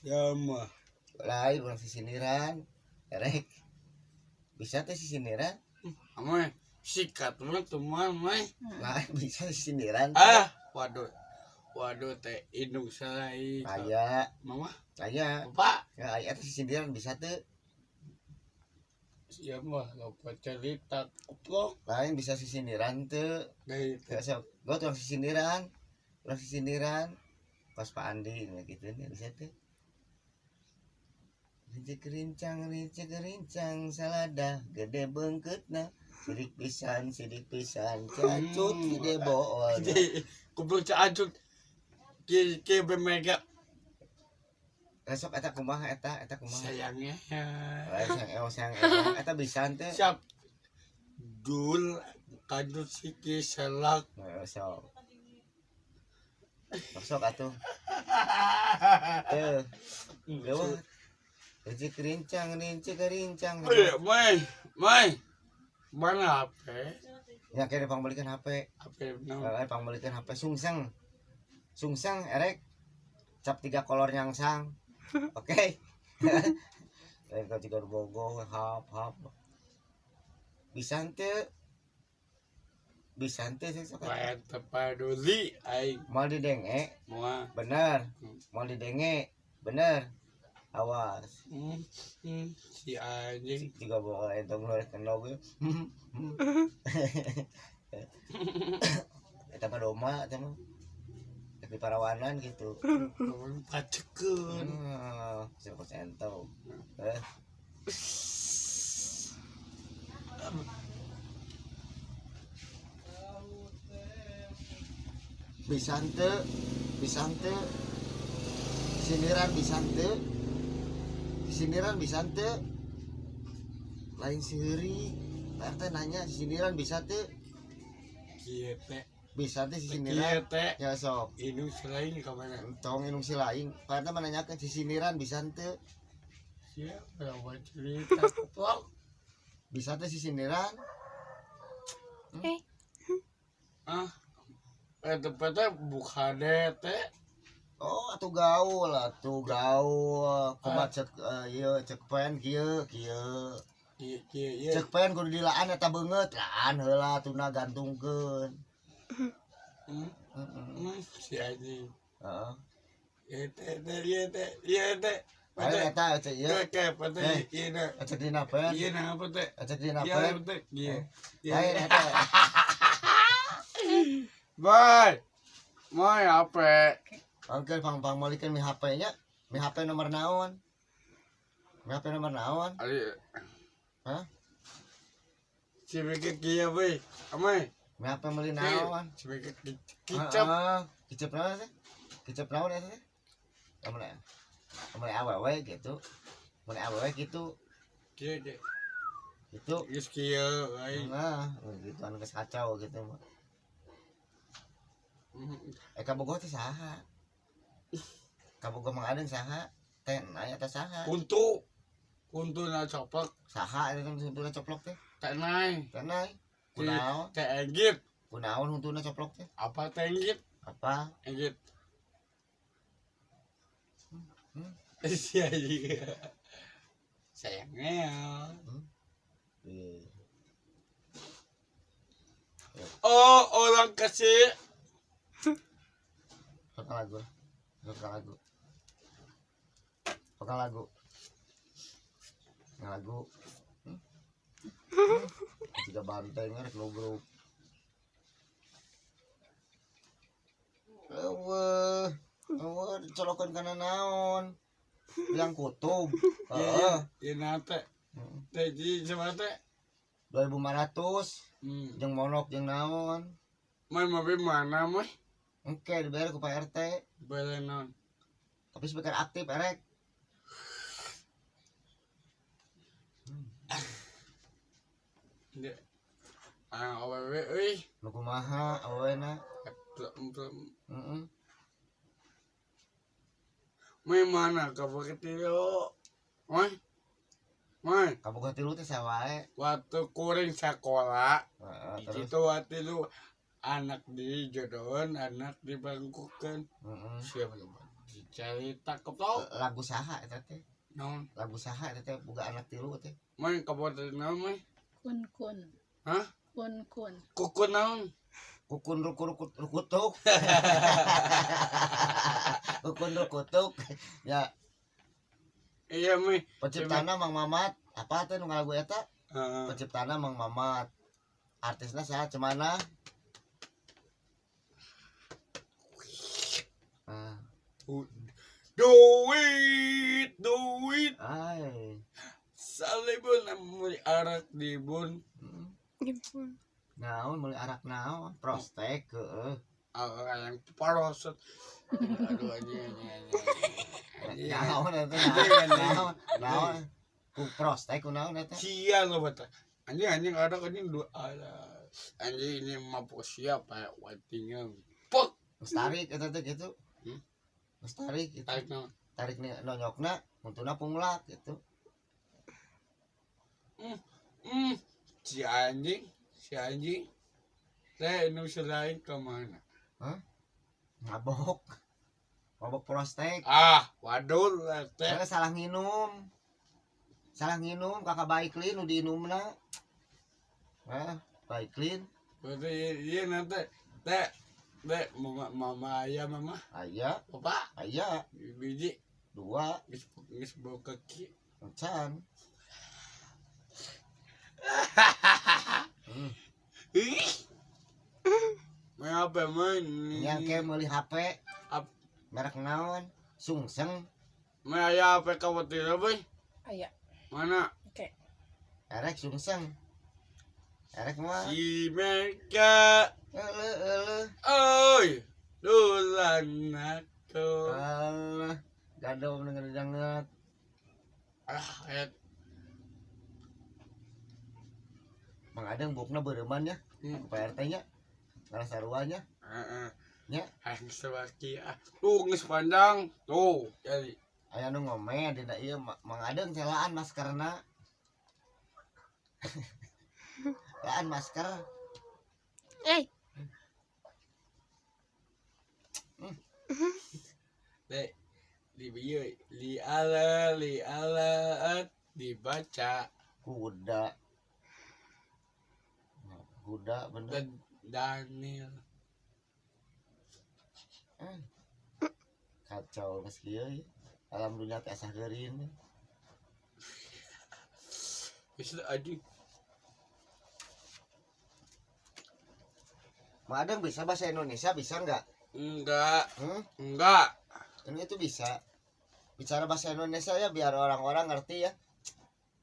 Ya mah. Lain urang sisindiran. Erek. Bisa teh sisindiran? Amoy sikat mah teman mah. Lain bisa sisindiran. Ah, waduh. Waduh teh indung salai. Aya. Mama. Aya. Bapak. Ya aya teh sisindiran bisa teu? Ya mah lupa cerita goblok. Lain bisa sisindiran teu. Deui teh. Sok, gua tukang sisindiran. Urang sisindiran. Pas Pak Andi nah gitu nih bisa teu. Rincik rincang salada gede beungkeutna. Sidik pisan cacut gede bool. Goblok cacut. Ki ki mega. Besok eta kumaha eta eta kumaha? Sayangnya. Sayang sayang eta bisa teh. Siap. Dul kadut siki selak. Sok. Sok atuh. Teu. Leuwih. Rincik rincang, rincik rincang. Mai, mai. Mana HP? Ya kene pangbelikeun HP. HP naon? Heeh, pangbelikeun HP sungseng. Sungseng erek cap 3 kolor nyangsang. Oke. Lain kau juga bogo hap hap. Bisa teu? Bisa teu sih sok. Lain teu paduli aing. Moal didenge. Moal. Bener. Moal didenge. Bener. Awas. Si anjing juga bawa entong luar kena gue. Eta mah doma eta mah. Di parawanan gitu. Pacekeun. Siapa entong. Bisa teu, bisa teu. Sindiran bisa teu. Sindiran bisa teu. Lain sihiri. Pak RT nanya sindiran bisa teu? Kieu teh. Bisa teh sisindiran. Kieu teh. Ya sok. Indung silaing ka mana? Entong indung silaing. Pak RT menanyakeun sisindiran bisa teu? Siapa yang cerita? Bisa teh sisindiran? Ah. Tempatnya bukan teh. Oh, atuh gaul, atuh gaul. Kumaha cek ieu cek pen kieu kieu. Kieu kieu. Cek pen kudu dilaan eta beungeut, laan heula tuna gantungkeun. Si anjing. Heeh. Ieu teh ieu teh ieu teh. Ayo eta cek ieu. Cek pen ieu na. Cek dina pen. Ieu na apa teh? Cek dina pen. Ieu. Lain eta. Bye. Mai HP. Oke, pang-pang malikeun mi HP-nya. Mi HP nomor naon? Mi HP nomor naon? Ari. Hah? Si beke kieu we. Amai. Mi HP meuli naon? Si beke kicap. Heeh, kicap naon teh? Kicap naon eta teh? Amai. Amai awewe gitu. Amai awewe gitu. Kieu ge. Gitu. Geus kieu aing. Nah, gitu anu geus kacau gitu mah. Kabogoh teh saha? Kabogoh Mang Adeng saha? Teh nay atau saha? Kuntu. Kuntuna coplok. Saha eta teh huntuna coplok teh? Teh nay. Teh nay. Kunaon? Teh enggit. Kunaon huntuna coplok teh? Apa teh enggit? Apa? Enggit. Sia juga. Sayangnya. Oh, orang kasih. Bukan lagu. Bukan lagu. Bukan lagu. Lagu. Tiga banteng rek nubruk. Eueuh, eueuh dicolokeun kana naon? Bilang kutub. Heeh. Ieu na teh. Teh ji sama teh 2500. Jeung monok jeung naon? Mai mobil mana mah? Oke, dibayar ku Pak RT. Bayar naon? Tapi speaker aktif erek. Ah, awewe euy. Nu kumaha awewena? Heeh. Mai mana kabogoh tilu? Mai. Mai. Kabogoh tilu teh sawae? Waktu kuring sakola. Heeh, terus itu waktu lu anak dijodohan, anak dibangkukan. Siapa Cerita keplok. Lagu saha eta teh? Naon? Lagu saha eta teh boga anak tilu teh? Main kaboten naon mah? Kun kun. Hah? Kun kun. Kukun naon? Kukun ruku rukutuk. Kukun rukutuk. Ya. Iya mah. Penciptana Mang Mamat. Apa teh nu ngalagu eta? Heeh. Penciptana Mang Mamat. Artisna saha cemana? Ah. Duit, duit. Ay. Salibun meuli arak di bun. Naon meuli arak naon? Prospek heeh. Yang parosot. Aduh anjing anjing. Naon eta? Naon? Naon? Ku prospek ku naon eta? Sia lo bata. Anjing anjing arak anjing dua. Anjing ini mabuk siapa ya watingan. Pok. Geus tarik eta teh kitu. Geus tarik gitu. Tarik naon? Tarik nonyokna, untuna punglak gitu. Si anjing, si anjing. Teh nu selain kemana? Hah? Mabok. Mabok prostek. Ah, waduh lah teh. Salah nginum. Salah nginum, kakak Baiklin nu diinumna. Hah, Baiklin. Berarti iya nanti teh teh mama mama ayah mama. Ayah. Papa. Ayah. Biji dua. Geus bau kaki. Encan. Main apa main? Yang kayak meuli HP. Merek naon? Sungseng. Main aya HP kawatir boy? Aya. Mana? Oke. Erek sungseng. Erek mah. Si mereka. Eleuh eleuh. Oi, dulan aku. Alah, gado denger banget. Ah, ayat. Mang Adeng bukna beureman nya. Ku Pak RT nya. Ngarasa sarua nya. Heeh. Nya. Hayang sebaki ah. Tuh geus pandang. Tuh, jadi aya nu ngomen dina ieu Mang Adeng celaan maskerna. Celaan masker. Eh. Dek, di bieu li ala dibaca kuda. Kuda bener. Daniel. Kacau geus kieu ya. Alam dunia teh asa geurin. Geus anjing. Mang Adeng bisa bahasa Indonesia bisa enggak? Enggak. Enggak. Ini itu bisa. Bicara bahasa Indonesia ya biar orang-orang ngerti ya.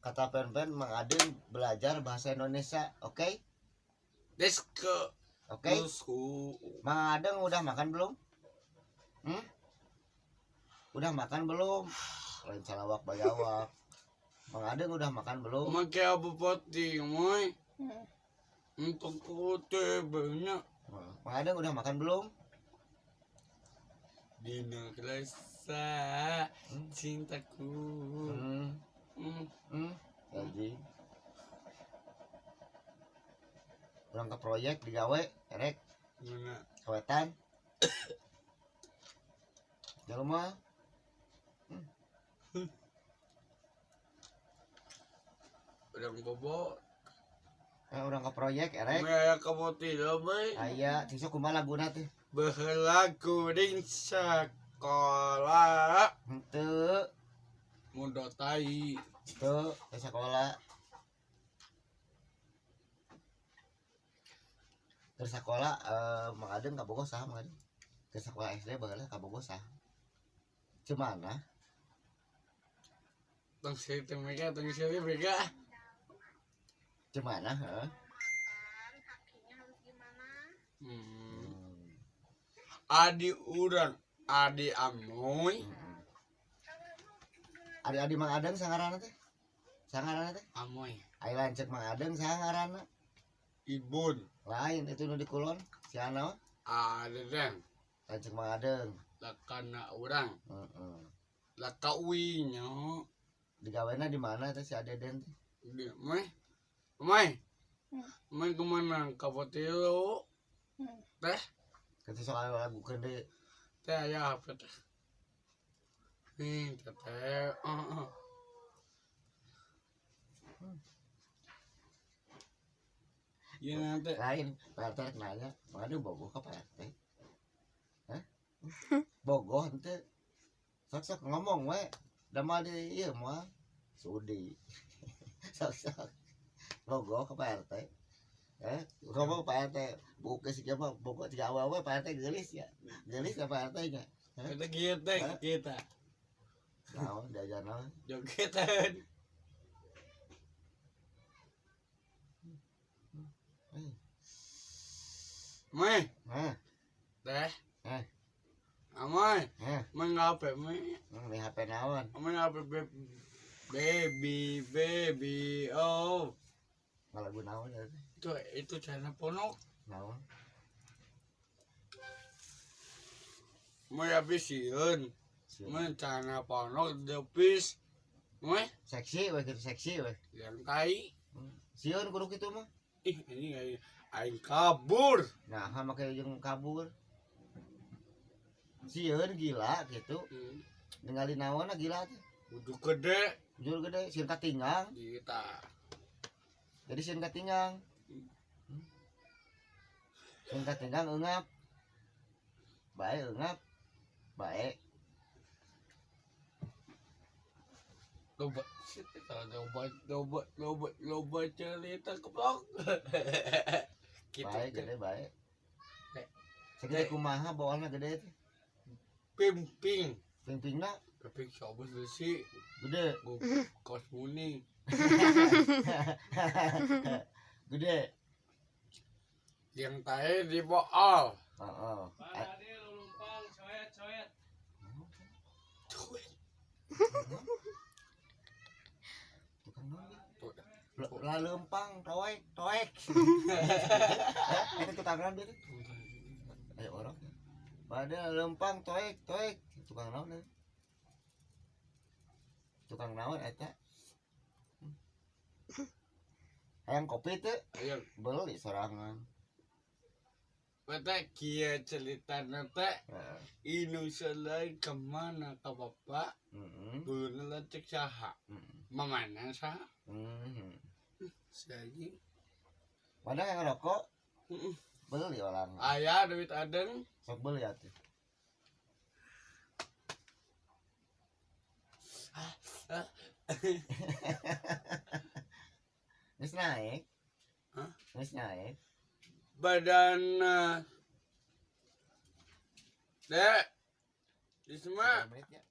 Kata pen-pen Mang Adeng belajar bahasa Indonesia, oke? Okay? Deske. Oke. Okay? Mang Adeng udah makan belum? Udah makan belum? Lain salawak bayawak. Mang Adeng udah makan belum? Make apa poti, moy? Untuk kote banyak. Mang Adeng udah makan belum? Dina kerasa cintaku. Jadi urang ke proyek digawe erek. Mana? Kawetan. Jalan mah. Urang bobo. Urang ke proyek erek. Aya kaboti bae. Aya, cing sok kumaha laguna teh? Baheula kuring sakola. Henteu. Mundo tai. Teu, teu sakola. Keur sakola Mang Adeng ka Bogor saha Mang Adeng? Keur sakola SD baheula ka Bogor saha? Cemana? Tong seri mereka, tong seri mereka. Cemana, heeh. Adi urang, adi amoy. Adi-adi Mang Adeng sangaranna teh? Sangaranna teh? Amoy. Ai lanceuk Mang Adeng sangaranna? Ibun. Lain itu nu di kulon, si Ana mah. Adeng. Lanceuk Mang Adeng. Lakana urang. Heeh. Laka uwi nya. Digawena di mana teh si Adeden teh? Di mai. Mai. Mai kemana? Ka Potilo. Teh. Kitu sok aya lagu deui. Teh aya apa teh? Teteh. Iya nanti. Lain Pak RT nanya, "Waduh bogoh ka Pak RT?" Hah? Bogoh henteu. Sok-sok ngomong we. Da mah di ieu moal sudi. Sok-sok. Bogoh ka Pak RT. Ngomong Pak RT, buke si mah bogoh tiga awewe Pak RT geulis ya. Geulis ya Pak RT nya. Kita kieu teh kita. Naon diajar naon? Jogetan. Mei. Hah. Teh. Hah. Amoy. Hah. Main HP, mei. Main HP naon? Main HP baby baby oh. Ngalagu naon ya? Itu channel ponok. Naon? Mei habis sieun. Mei channel ponok depis. Mei seksi we gitu seksi we. Yang tai. Sieun kudu kitu mah. Ih, ini aing kabur. Nah, make jeung kabur. Sieun gila gitu. Ningali naonna gila teh. Bujur gede. Bujur gede, sieun katinggang. Kita. Jadi sieun katinggang. Sieun katinggang eungap. Bae eungap. Bae. Loba loba loba cerita keplok. Gitu. Bae gede bae. Segede kumaha bawaanna gede teh? Pimping. Pimpingna? Pimping sobos besi. Gede. Kos kuning. Gede. Yang tae di bool. Heeh. Ade lulumpang coet-coet. Coet. Tukang naon? Lalempang toek toek. Itu tukang naon teh? Ayo orang. Pada lempang toek toek tukang naon teh? Tukang naon eta? Hayang kopi teh? Hayang. Beli sorangan. Bete kieu ceritana teh. Inu selain kemana ka bapak? Guluna lanceuk saha? Mamana saha? Si anjing. Mana yang ngerokok? Beli orang. Aya duit adeng. Sok beli atuh. Geus naik. Hah? Geus naik. Badan dek. Di semua. Menit ya.